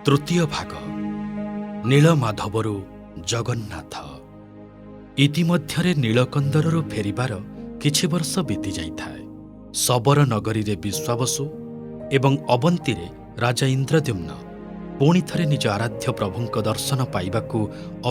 ତୃତୀୟ ଭାଗ, ନୀଳମାଧବରୁ ଜଗନ୍ନାଥ। ଇତିମଧ୍ୟରେ ନୀଳକନ୍ଦରରୁ ଫେରିବାର କିଛି ବର୍ଷ ବିତି ଯାଇଥାଏ। ଶବର ନଗରୀରେ ବିଶ୍ୱାବସୁ ଏବଂ ଅବନ୍ତୀରେ ରାଜା ଇନ୍ଦ୍ରଦ୍ୟୁମ୍ନ ପୁଣି ଥରେ ନିଜ ଆରାଧ୍ୟ ପ୍ରଭୁଙ୍କ ଦର୍ଶନ ପାଇବାକୁ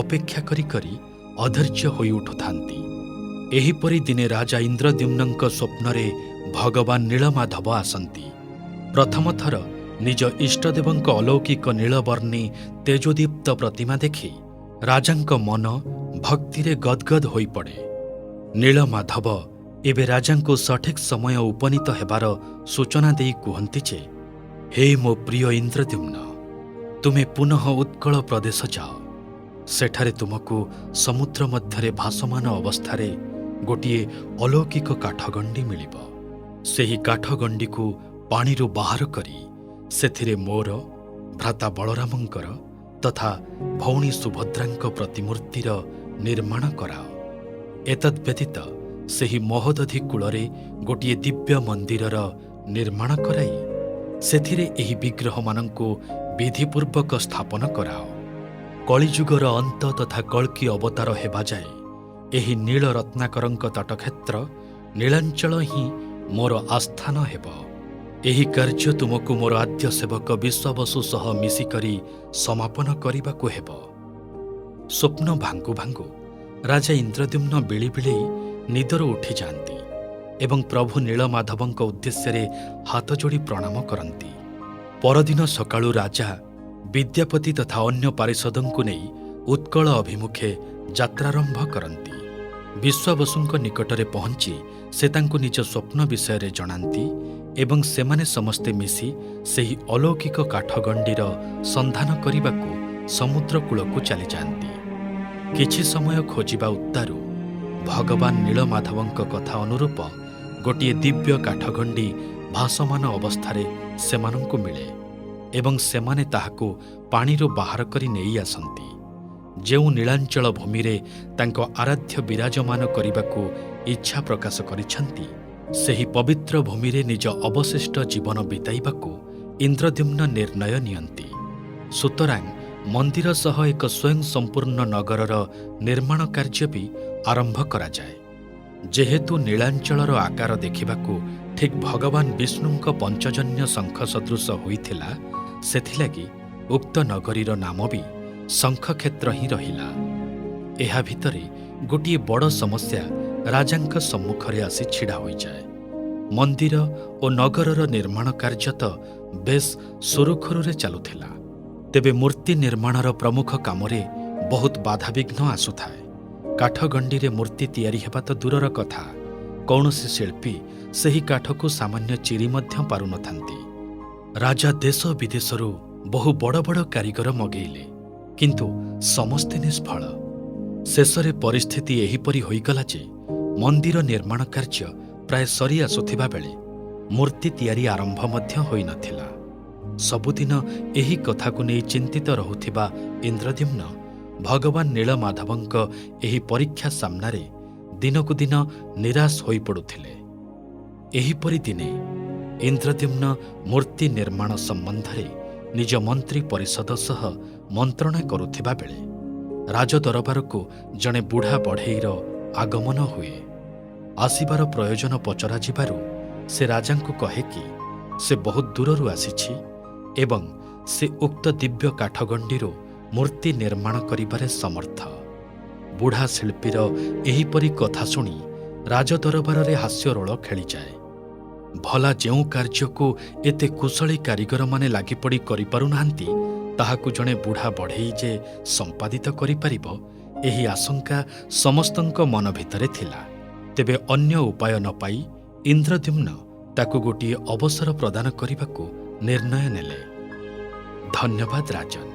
ଅପେକ୍ଷା କରି କରି ଅଧୈର୍ଯ୍ୟ ହୋଇ ଉଠୁଥାନ୍ତି। ଏହିପରି ଦିନେ ରାଜା ଇନ୍ଦ୍ରଦ୍ୟୁମ୍ନଙ୍କ ସ୍ୱପ୍ନରେ ଭଗବାନ ନୀଳମାଧବ ଆସନ୍ତି। ପ୍ରଥମ ଥର ନିଜ ଇଷ୍ଟଦେବଙ୍କ ଅଲୌକିକ ନୀଳବର୍ଣ୍ଣୀ ତେଜୋଦୀପ୍ତ ପ୍ରତିମା ଦେଖି ରାଜାଙ୍କ ମନ ଭକ୍ତିରେ ଗଦ୍ଗଦ୍ ହୋଇପଡ଼େ। ନୀଳମାଧବ ଏବେ ରାଜାଙ୍କୁ ସଠିକ୍ ସମୟ ଉପନୀତ ହେବାର ସୂଚନା ଦେଇ କୁହନ୍ତି ଯେ, ହେ ମୋ ପ୍ରିୟ ଇନ୍ଦ୍ରଦ୍ୟୁମ୍ନ, ତୁମେ ପୁନଃ ଉତ୍କଳ ପ୍ରଦେଶ ଯାଅ। ସେଠାରେ ତୁମକୁ ସମୁଦ୍ର ମଧ୍ୟରେ ଭାସମାନ ଅବସ୍ଥାରେ ଗୋଟିଏ ଅଲୌକିକ କାଠଗଣ୍ଡି ମିଳିବ। ସେହି କାଠଗଣ୍ଡିକୁ ପାଣିରୁ ବାହାର କରି ସେଥିରେ ମୋର, ଭ୍ରାତା ବଳରାମଙ୍କର ତଥା ଭଉଣୀ ସୁଭଦ୍ରାଙ୍କ ପ୍ରତିମୂର୍ତ୍ତିର ନିର୍ମାଣ କରାଅ। ଏତଦ୍ ବ୍ୟତୀତ ସେହି ମହୋଦଧି କୂଳରେ ଗୋଟିଏ ଦିବ୍ୟ ମନ୍ଦିରର ନିର୍ମାଣ କରାଇ ସେଥିରେ ଏହି ବିଗ୍ରହମାନଙ୍କୁ ବିଧିପୂର୍ବକ ସ୍ଥାପନ କରାଅ। କଳିଯୁଗର ଅନ୍ତ ତଥା କଳ୍କୀ ଅବତାର ହେବା ଯାଏ ଏହି ନୀଳ ରତ୍ନାକରଙ୍କ ତଟକ୍ଷେତ୍ର ନୀଳାଞ୍ଚଳ ହିଁ ମୋର ଆସ୍ଥାନ ହେବ। ଏହି କାର୍ଯ୍ୟ ତୁମକୁ ମୋର ଆଦ୍ୟ ସେବକ ବିଶ୍ୱାବସୁ ସହ ମିଶିକରି ସମାପନ କରିବାକୁ ହେବ। ସ୍ୱପ୍ନ ଭାଙ୍ଗୁ ଭାଙ୍ଗୁ ରାଜା ଇନ୍ଦ୍ରଦ୍ୟୁମ୍ନ ବିଳି ବିଳେଇ ନିଦରୁ ଉଠିଯାଆନ୍ତି ଏବଂ ପ୍ରଭୁ ନୀଳମାଧବଙ୍କ ଉଦ୍ଦେଶ୍ୟରେ ହାତ ଯୋଡ଼ି ପ୍ରଣାମ କରନ୍ତି। ପରଦିନ ସକାଳୁ ରାଜା ବିଦ୍ୟାପତି ତଥା ଅନ୍ୟ ପାରିଷଦଙ୍କୁ ନେଇ ଉତ୍କଳ ଅଭିମୁଖେ ଯାତ୍ରାରମ୍ଭ କରନ୍ତି। ବିଶ୍ୱାବସୁଙ୍କ ନିକଟରେ ପହଞ୍ଚି ସେ ତାଙ୍କୁ ନିଜ ସ୍ୱପ୍ନ ବିଷୟରେ ଜଣାନ୍ତି ଏବଂ ସେମାନେ ସମସ୍ତେ ମିଶି ସେହି ଅଲୌକିକ କାଠଗଣ୍ଡିର ସନ୍ଧାନ କରିବାକୁ ସମୁଦ୍ର କୂଳକୁ ଚାଲିଯାଆନ୍ତି। କିଛି ସମୟ ଖୋଜିବା ଉତ୍ତାରୁ ଭଗବାନ ନୀଳମାଧବଙ୍କ କଥା ଅନୁରୂପ ଗୋଟିଏ ଦିବ୍ୟ କାଠଗଣ୍ଡି ଭାସମାନ ଅବସ୍ଥାରେ ସେମାନଙ୍କୁ ମିଳେ ଏବଂ ସେମାନେ ତାହାକୁ ପାଣିରୁ ବାହାର କରି ନେଇ ଆସନ୍ତି। ଯେଉଁ ନୀଳାଞ୍ଚଳ ଭୂମିରେ ତାଙ୍କ ଆରାଧ୍ୟ ବିରାଜମାନ କରିବାକୁ ଇଚ୍ଛା ପ୍ରକାଶ କରିଛନ୍ତି, ସେହି ପବିତ୍ର ଭୂମିରେ ନିଜ ଅବଶିଷ୍ଟ ଜୀବନ ବିତାଇବାକୁ ଇନ୍ଦ୍ରଦ୍ୟୁମ୍ନ ନିର୍ଣ୍ଣୟ ନିଅନ୍ତି। ସୁତରାଂ ମନ୍ଦିର ସହ ଏକ ସ୍ୱୟଂ ସମ୍ପୂର୍ଣ୍ଣ ନଗରର ନିର୍ମାଣ କାର୍ଯ୍ୟ ବି ଆରମ୍ଭ କରାଯାଏ। ଯେହେତୁ ନୀଳାଞ୍ଚଳର ଆକାର ଦେଖିବାକୁ ଠିକ୍ ଭଗବାନ ବିଷ୍ଣୁଙ୍କ ପଞ୍ଚଜନ୍ୟ ଶଙ୍ଖ ସଦୃଶ ହୋଇଥିଲା, ସେଥିଲାଗି ଉକ୍ତ ନଗରୀର ନାମ ବି ଶଙ୍ଖକ୍ଷେତ୍ର ହିଁ ରହିଲା। ଏହା ଭିତରେ ଗୋଟିଏ ବଡ଼ ସମସ୍ୟା ରାଜାଙ୍କ ସମ୍ମୁଖରେ ଆସି ଛିଡ଼ା ହୋଇଯାଏ। ମନ୍ଦିର ଓ ନଗରର ନିର୍ମାଣ କାର୍ଯ୍ୟ ତ ବେଶ୍ ସୁରୁଖୁରୁରେ ଚାଲୁଥିଲା। ତେବେ ମୂର୍ତ୍ତି ନିର୍ମାଣର ପ୍ରମୁଖ କାମରେ ବହୁତ ବାଧାବିଘ୍ନ ଆସୁଥାଏ। କାଠଗଣ୍ଡିରେ ମୂର୍ତ୍ତି ତିଆରି ହେବା ତ ଦୂରର କଥା, କୌଣସି ଶିଳ୍ପୀ ସେହି କାଠକୁ ସାମାନ୍ୟ ଚିରି ମଧ୍ୟ ପାରୁନଥାନ୍ତି। ରାଜା ଦେଶ ବିଦେଶରୁ ବହୁ ବଡ଼ ବଡ଼ କାରିଗର ମଗେଇଲେ, କିନ୍ତୁ ସମସ୍ତେ ନିଷ୍ଫଳ। ଶେଷରେ ପରିସ୍ଥିତି ଏହିପରି ହୋଇଗଲା ଯେ ମନ୍ଦିର ନିର୍ମାଣ କାର୍ଯ୍ୟ ପ୍ରାୟ ସରି ଆସୁଥିବା ବେଳେ ମୂର୍ତ୍ତି ତିଆରି ଆରମ୍ଭ ମଧ୍ୟ ହୋଇନଥିଲା। ସବୁଦିନ ଏହି କଥାକୁ ନେଇ ଚିନ୍ତିତ ରହୁଥିବା ଇନ୍ଦ୍ରଦ୍ୟୁମ୍ନ ଭଗବାନ ନୀଳମାଧବଙ୍କ ଏହି ପରୀକ୍ଷା ସାମ୍ନାରେ ଦିନକୁ ଦିନ ନିରାଶ ହୋଇପଡ଼ୁଥିଲେ। ଏହିପରି ଦିନେ ଇନ୍ଦ୍ରଦ୍ୟୁମ୍ନ ମୂର୍ତ୍ତି ନିର୍ମାଣ ସମ୍ବନ୍ଧରେ ନିଜ ମନ୍ତ୍ରୀ ପରିଷଦ ସହ ମନ୍ତ୍ରଣା କରୁଥିବା ବେଳେ ରାଜଦରବାରକୁ ଜଣେ ବୁଢ଼ା ବଢ଼େଇର ଆଗମନ ହୁଏ। ଆସିବାର ପ୍ରୟୋଜନ ପଚରାଯିବାରୁ ସେ ରାଜାଙ୍କୁ କହେ କି ସେ ବହୁତ ଦୂରରୁ ଆସିଛି ଏବଂ ସେ ଉକ୍ତ ଦିବ୍ୟ କାଠଗଣ୍ଡିରୁ ମୂର୍ତ୍ତି ନିର୍ମାଣ କରିବାରେ ସମର୍ଥ। ବୁଢ଼ା ଶିଳ୍ପୀର ଏହିପରି କଥା ଶୁଣି ରାଜଦରବାରରେ ହାସ୍ୟରୋଳ ଖେଳିଯାଏ। ଭଲା ଯେଉଁ କାର୍ଯ୍ୟକୁ ଏତେ କୁଶଳୀ କାରିଗରମାନେ ଲାଗିପଡ଼ି କରିପାରୁନାହାନ୍ତି, ତାହାକୁ ଜଣେ ବୁଢ଼ା ବଢ଼େଇ ଯେ ସମ୍ପାଦିତ କରିପାରିବ, ଏହି ଆଶଙ୍କା ସମସ୍ତଙ୍କ ମନ ଭିତରେ ଥିଲା। ତେବେ ଅନ୍ୟ ଉପାୟ ନ ପାଇ ଇନ୍ଦ୍ରଦ୍ୟୁମ୍ନ ତାକୁ ଗୋଟିଏ ଅବସର ପ୍ରଦାନ କରିବାକୁ ନିର୍ଣ୍ଣୟ ନେଲେ। ଧନ୍ୟବାଦ ରାଜନ।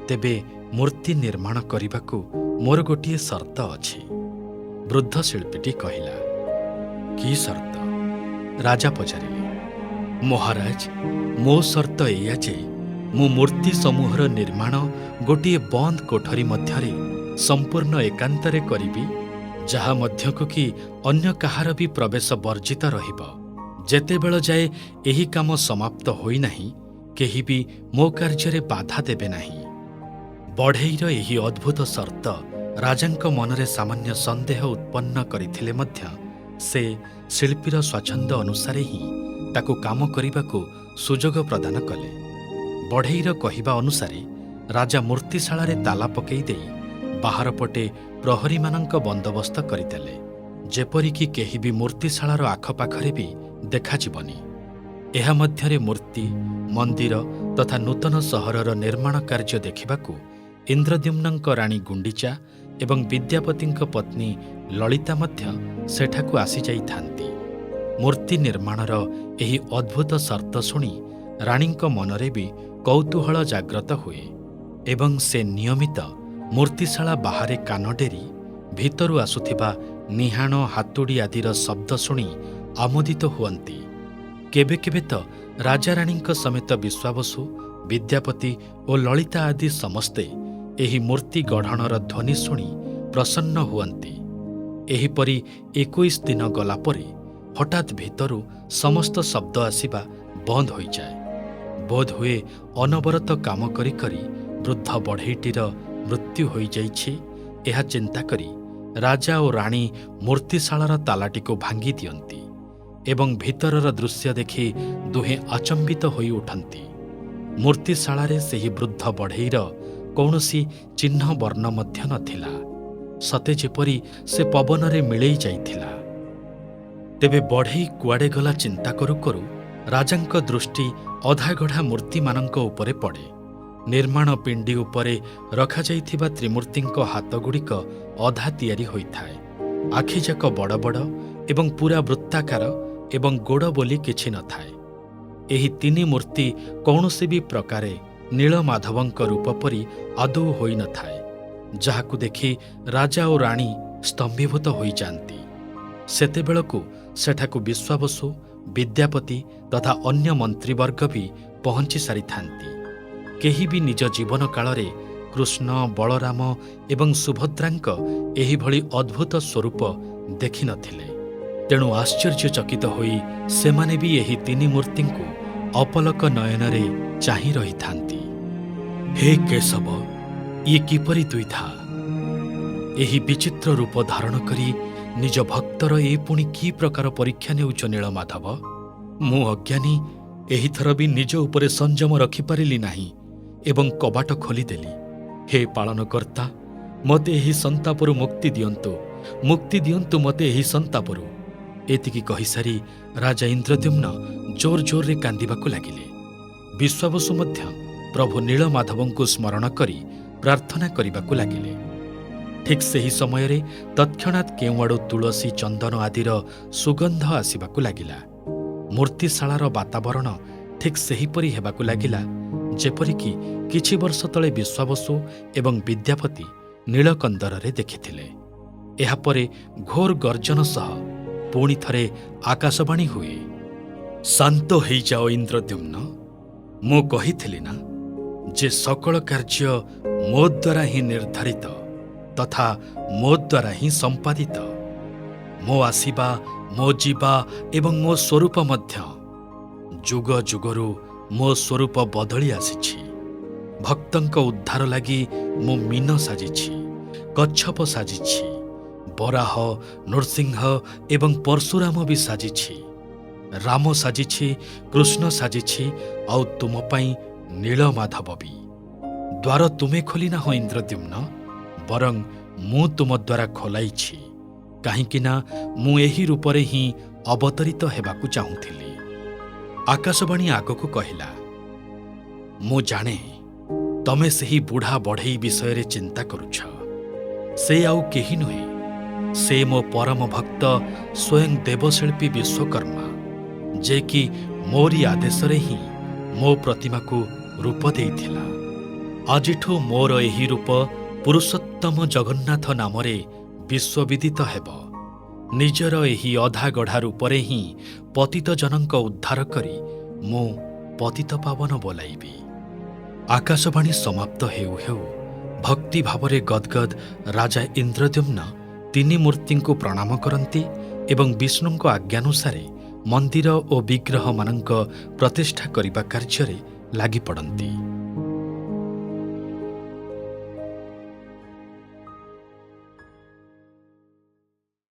ତେବେ ମୂର୍ତ୍ତି ନିର୍ମାଣ କରିବାକୁ ମୋର ଗୋଟିଏ ସର୍ତ୍ତ ଅଛି, ବୃଦ୍ଧ ଶିଳ୍ପୀଟି କହିଲା। କି ସର୍ତ୍ତ? ରାଜା ପଚାରିଲେ। ମହାରାଜ, ମୋ ସର୍ତ୍ତ ଏଇଆ ଯେ ମୁଁ ମୂର୍ତ୍ତି ସମୂହର ନିର୍ମାଣ ଗୋଟିଏ ବନ୍ଦ କୋଠରୀ ମଧ୍ୟରେ ସମ୍ପୂର୍ଣ୍ଣ ଏକାନ୍ତରେ କରିବି, ଯାହା ମଧ୍ୟକୁ କି ଅନ୍ୟ କାହାର ବି ପ୍ରବେଶ ବର୍ଜିତ ରହିବ। ଯେତେବେଳ ଯାଏ ଏହି କାମ ସମାପ୍ତ ହୋଇନାହିଁ, କେହି ବି ମୋ କାର୍ଯ୍ୟରେ ବାଧା ଦେବେ ନାହିଁ। ବଢ଼େଇର ଏହି ଅଦ୍ଭୁତ ସର୍ତ୍ତ ରାଜାଙ୍କ ମନରେ ସାମାନ୍ୟ ସନ୍ଦେହ ଉତ୍ପନ୍ନ କରିଥିଲେ ମଧ୍ୟ ସେ ଶିଳ୍ପୀର ସ୍ୱାଚ୍ଛନ୍ଦ୍ୟ ଅନୁସାରେ ହିଁ ତାକୁ କାମ କରିବାକୁ ସୁଯୋଗ ପ୍ରଦାନ କଲେ। ବଢ଼େଇର କହିବା ଅନୁସାରେ ରାଜା ମୂର୍ତ୍ତିଶାଳାରେ ତାଲା ପକେଇ ଦେଇ ବାହାର ପଟେ ପ୍ରହରୀମାନଙ୍କ ବନ୍ଦୋବସ୍ତ କରିଦେଲେ, ଯେପରିକି କେହି ବି ମୂର୍ତ୍ତିଶାଳାର ଆଖପାଖରେ ବି ଦେଖାଯିବନି। ଏହା ମଧ୍ୟରେ ମୂର୍ତ୍ତି, ମନ୍ଦିର ତଥା ନୂତନ ସହରର ନିର୍ମାଣ କାର୍ଯ୍ୟ ଦେଖିବାକୁ ଇନ୍ଦ୍ରଦ୍ୟୁମ୍ନଙ୍କ ରାଣୀ ଗୁଣ୍ଡିଚା ଏବଂ ବିଦ୍ୟାପତିଙ୍କ ପତ୍ନୀ ଲଳିତା ମଧ୍ୟ ସେଠାକୁ ଆସିଯାଇଥାନ୍ତି। ମୂର୍ତ୍ତି ନିର୍ମାଣର ଏହି ଅଦ୍ଭୁତ ସର୍ତ୍ତ ଶୁଣି ରାଣୀଙ୍କ ମନରେ ବି କୌତୂହଳ ଜାଗ୍ରତ ହୁଏ ଏବଂ ସେ ନିୟମିତ ମୂର୍ତ୍ତିଶାଳା ବାହାରେ କାନ ଡେରି ଭିତରୁ ଆସୁଥିବା ନିହାଣ, ହାତୁଡ଼ି ଆଦିର ଶବ୍ଦ ଶୁଣି ଆମୋଦିତ ହୁଅନ୍ତି। କେବେ କେବେ ତ ରାଜାରାଣୀଙ୍କ ସମେତ ବିଶ୍ୱାବସୁ, ବିଦ୍ୟାପତି ଓ ଲଳିତା ଆଦି ସମସ୍ତେ ଏହି ମୂର୍ତ୍ତି ଗଢ଼ଣର ଧ୍ୱନି ଶୁଣି ପ୍ରସନ୍ନ ହୁଅନ୍ତି। ଏହିପରି 21 ଦିନ ଗଲା ପରେ ହଠାତ୍ ଭିତରୁ ସମସ୍ତ ଶବ୍ଦ ଆସିବା ବନ୍ଦ ହୋଇଯାଏ। ବୋଧହୁଏ ଅନବରତ କାମ କରି କରି ବୃଦ୍ଧ ବଢ଼େଇଟିର ମୃତ୍ୟୁ ହୋଇଯାଇଛି, ଏହା ଚିନ୍ତା କରି ରାଜା ଓ ରାଣୀ ମୂର୍ତ୍ତିଶାଳାର ତାଲାଟିକୁ ଭାଙ୍ଗି ଦିଅନ୍ତି ଏବଂ ଭିତରର ଦୃଶ୍ୟ ଦେଖି ଦୁହେଁ ଆଚମ୍ବିତ ହୋଇ ଉଠନ୍ତି। ମୂର୍ତ୍ତିଶାଳାରେ ସେହି ବୃଦ୍ଧ ବଢ଼େଇର କୌଣସି ଚିହ୍ନ ବର୍ଣ୍ଣ ମଧ୍ୟ ନଥିଲା, ସତେ ଯେପରି ସେ ପବନରେ ମିଳେଇ ଯାଇଥିଲା। ତେବେ ବଢ଼େଇ କୁଆଡ଼େ ଗଲା ଚିନ୍ତା କରୁ କରୁ ରାଜାଙ୍କ ଦୃଷ୍ଟି ଅଧାଗଢ଼ା ମୂର୍ତ୍ତିମାନଙ୍କ ଉପରେ ପଡ଼େ। ନିର୍ମାଣ ପିଣ୍ଡି ଉପରେ ରଖାଯାଇଥିବା ତ୍ରିମୂର୍ତ୍ତିଙ୍କ ହାତଗୁଡ଼ିକ ଅଧା ତିଆରି ହୋଇଥାଏ, ଆଖିଯାକ ବଡ଼ ବଡ଼ ଏବଂ ପୂରା ବୃତ୍ତାକାର ଏବଂ ଗୋଡ଼ ବୋଲି କିଛି ନଥାଏ। ଏହି ତିନି ମୂର୍ତ୍ତି କୌଣସି ବି ପ୍ରକାରେ ନୀଳମାଧବଙ୍କ ରୂପ ପରି ଆଦୌ ହୋଇନଥାଏ, ଯାହାକୁ ଦେଖି ରାଜା ଓ ରାଣୀ ସ୍ତମ୍ଭୀଭୂତ ହୋଇଯାଆନ୍ତି। ସେତେବେଳକୁ ସେଠାକୁ ବିଶ୍ୱାବସୁ, ବିଦ୍ୟାପତି ତଥା ଅନ୍ୟ ମନ୍ତ୍ରୀବର୍ଗ ବି ପହଞ୍ଚି ସାରିଥାନ୍ତି। କେହି ବି ନିଜ ଜୀବନ କାଳରେ କୃଷ୍ଣ, ବଳରାମ ଏବଂ ସୁଭଦ୍ରାଙ୍କ ଏହିଭଳି ଅଦ୍ଭୁତ ସ୍ୱରୂପ ଦେଖିନଥିଲେ। ତେଣୁ ଆଶ୍ଚର୍ଯ୍ୟଚକିତ ହୋଇ ସେମାନେ ବି ଏହି ତିନି ମୂର୍ତ୍ତିଙ୍କୁ ଅପଲକ ନୟନରେ ଚାହିଁ ରହିଥାନ୍ତି। ହେ କେଶବ, ଇଏ କିପରି ଦ୍ୱିଧା! ଏହି ବିଚିତ୍ର ରୂପ ଧାରଣ କରି ନିଜ ଭକ୍ତର ଏ ପୁଣି କି ପ୍ରକାର ପରୀକ୍ଷା ନେଉଛ ନୀଳମାଧବ? ମୁଁ ଅଜ୍ଞାନୀ ଏହିଥର ବି ନିଜ ଉପରେ ସଂଯମ ରଖିପାରିଲି ନାହିଁ ଏବଂ କବାଟ ଖୋଲିଦେଲି। ହେ ପାଳନକର୍ତ୍ତା, ମୋତେ ଏହି ସନ୍ତାପରୁ ମୁକ୍ତି ଦିଅନ୍ତୁ, ମୁକ୍ତି ଦିଅନ୍ତୁ ମୋତେ ଏହି ସନ୍ତାପରୁ। ଏତିକି କହିସାରି ରାଜା ଇନ୍ଦ୍ରଦ୍ୟୁମ୍ନ ଜୋର ଜୋରରେ କାନ୍ଦିବାକୁ ଲାଗିଲେ। ବିଶ୍ୱାବସୁ ମଧ୍ୟ ପ୍ରଭୁ ନୀଳମାଧବଙ୍କୁ ସ୍ମରଣ କରି ପ୍ରାର୍ଥନା କରିବାକୁ ଲାଗିଲେ। ଠିକ୍ ସେହି ସମୟରେ ତତ୍କ୍ଷଣାତ୍ କେଉଁଆଡ଼ୁ ତୁଳସୀ, ଚନ୍ଦନ ଆଦିର ସୁଗନ୍ଧ ଆସିବାକୁ ଲାଗିଲା। ମୂର୍ତ୍ତିଶାଳାର ବାତାବରଣ ଠିକ୍ ସେହିପରି ହେବାକୁ ଲାଗିଲା, ଯେପରିକି କିଛି ବର୍ଷ ତଳେ ବିଶ୍ୱାବସୁ ଏବଂ ବିଦ୍ୟାପତି ନୀଳକନ୍ଦରରେ ଦେଖିଥିଲେ। ଏହାପରେ ଘୋର ଗର୍ଜନ ସହ ପୁଣି ଥରେ ଆକାଶବାଣୀ ହୁଏ, ଶାନ୍ତ ହେଇଯାଅ ଇନ୍ଦ୍ରଦ୍ୟୁମ୍ନ। ମୁଁ କହିଥିଲି ନା ଯେ ସକଳ କାର୍ଯ୍ୟ ମୋ ଦ୍ୱାରା ହିଁ ନିର୍ଦ୍ଧାରିତ ତଥା ମୋ ଦ୍ୱାରା ହିଁ ସମ୍ପାଦିତ। ମୋ ଆସିବା, ମୋ ଯିବା ଏବଂ ମୋ ସ୍ୱରୂପ ମଧ୍ୟ। ଯୁଗ ଯୁଗରୁ ମୋ ସ୍ୱରୂପ ବଦଳି ଆସିଛି। ଭକ୍ତଙ୍କ ଉଦ୍ଧାର ଲାଗି ମୁଁ ମୀନ ସାଜିଛି, କଚ୍ଛପ ସାଜିଛି, ବରାହ, ନୃସିଂହ ଏବଂ ପରଶୁରାମ ବି ସାଜିଛି, ରାମ ସାଜିଛି, କୃଷ୍ଣ ସାଜିଛି, ଆଉ ତୁମ ପାଇଁ ନୀଳମାଧବ ବି। ଦ୍ୱାର ତୁମେ ଖୋଲି ନାହଁ ଇନ୍ଦ୍ରଦ୍ୟୁମ୍ନ, ବରଂ ମୁଁ ତୁମ ଦ୍ୱାରା ଖୋଲାଇଛି, କାହିଁକି ନା ମୁଁ ଏହି ରୂପରେ ହିଁ ଅବତରିତ ହେବାକୁ ଚାହୁଁଥିଲି। ଆକାଶବାଣୀ ଆଗକୁ କହିଲା, ମୁଁ ଜାଣେ ତମେ ସେହି ବୁଢ଼ା ବଢ଼େଇ ବିଷୟରେ ଚିନ୍ତା କରୁଛ। ସେ ଆଉ କେହି ନୁହେଁ, ସେ ମୋ ପରମ ଭକ୍ତ ସ୍ୱୟଂ ଦେବଶିଳ୍ପୀ ବିଶ୍ୱକର୍ମା, ଯେ କି ମୋରି ଆଦେଶରେ ହିଁ ମୋ ପ୍ରତିମାକୁ ରୂପ ଦେଇଥିଲା। ଆଜିଠୁ ମୋର ଏହି ରୂପ ପୁରୁଷୋତ୍ତମ ଜଗନ୍ନାଥ ନାମରେ ବିଶ୍ୱବିଦିତ ହେବ। ନିଜର ଏହି ଅଧାଗଢ଼ା ରୂପରେ ହିଁ ପତିତଜନଙ୍କ ଉଦ୍ଧାର କରି ମୁଁ ପତିତପାବନ ବୋଲାଇବି। ଆକାଶବାଣୀ ସମାପ୍ତ ହେଉ ହେଉ ଭକ୍ତିଭାବରେ ଗଦ୍ଗଦ୍ ରାଜା ଇନ୍ଦ୍ରଦ୍ୟୁମ୍ନ ତିନି ମୂର୍ତ୍ତିଙ୍କୁ ପ୍ରଣାମ କରନ୍ତି ଏବଂ ବିଷ୍ଣୁଙ୍କ ଆଜ୍ଞାନୁସାରେ ମନ୍ଦିର ଓ ବିଗ୍ରହମାନଙ୍କ ପ୍ରତିଷ୍ଠା କରିବା କାର୍ଯ୍ୟରେ ଲାଗିପଡ଼ନ୍ତି।